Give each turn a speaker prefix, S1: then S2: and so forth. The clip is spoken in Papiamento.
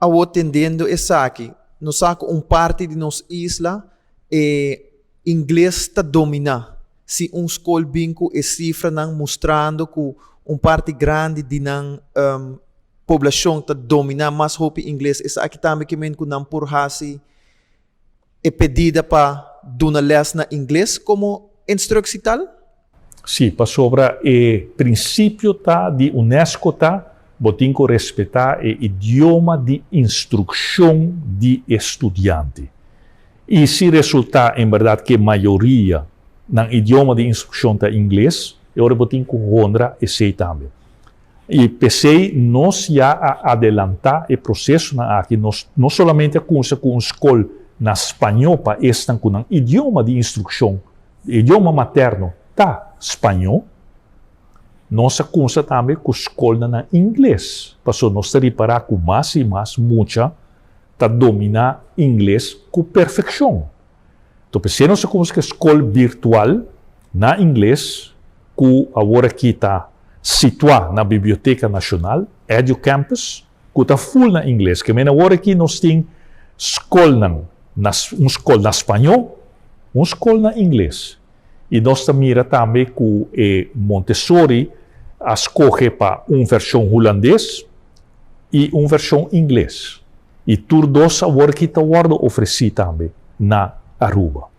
S1: Awor tendendo esaki, nos sa ku un parti di nos isla e ingles ta dominá. Si un skol bin ku e sifranan mustrando ku un parti grandi di nan poblashon ta dominá mas hopi ingles, esaki tambe ke men ku nan por hasi e pedida pa duna lès na ingles komo instruksietal?
S2: Sí, pasobra e prinsipio ta di UNESCO ta bo tin ku respetá e idioma di instrukshon di e studiante. I si resultá en bèrdat ku e mayoria nan idioma di instrukshon ta ingles, e ora bo tin ku honra esei tambe. I p'esei nos ya a adelantá e prosesonan aki, nos no solamente a kuminsá ku un skol na spañó pa esnan ku nan idioma di instrukshon E idioma materno ta spañó. Nos a kumsa tambe ku skolnan na ingles, pasobra nos ta ripará ku mas i mas mucha ta dominá ingles ku perfekshon. Enton p'esei nos a kumsa ku e skol birtual na ingles ku awor aki ta situá na Biblioteka Nashonal, EduCampus, ku ta ful na ingles. Ke men awor aki nos tin skolnan na un skol na spañó, un skol na ingles. I nos ta mira tambe ku e Montessori a skohe pa un vershon hulandes i un vershon ingles. I tur dos awor aki ta wòrdu ofresí tambe na Aruba.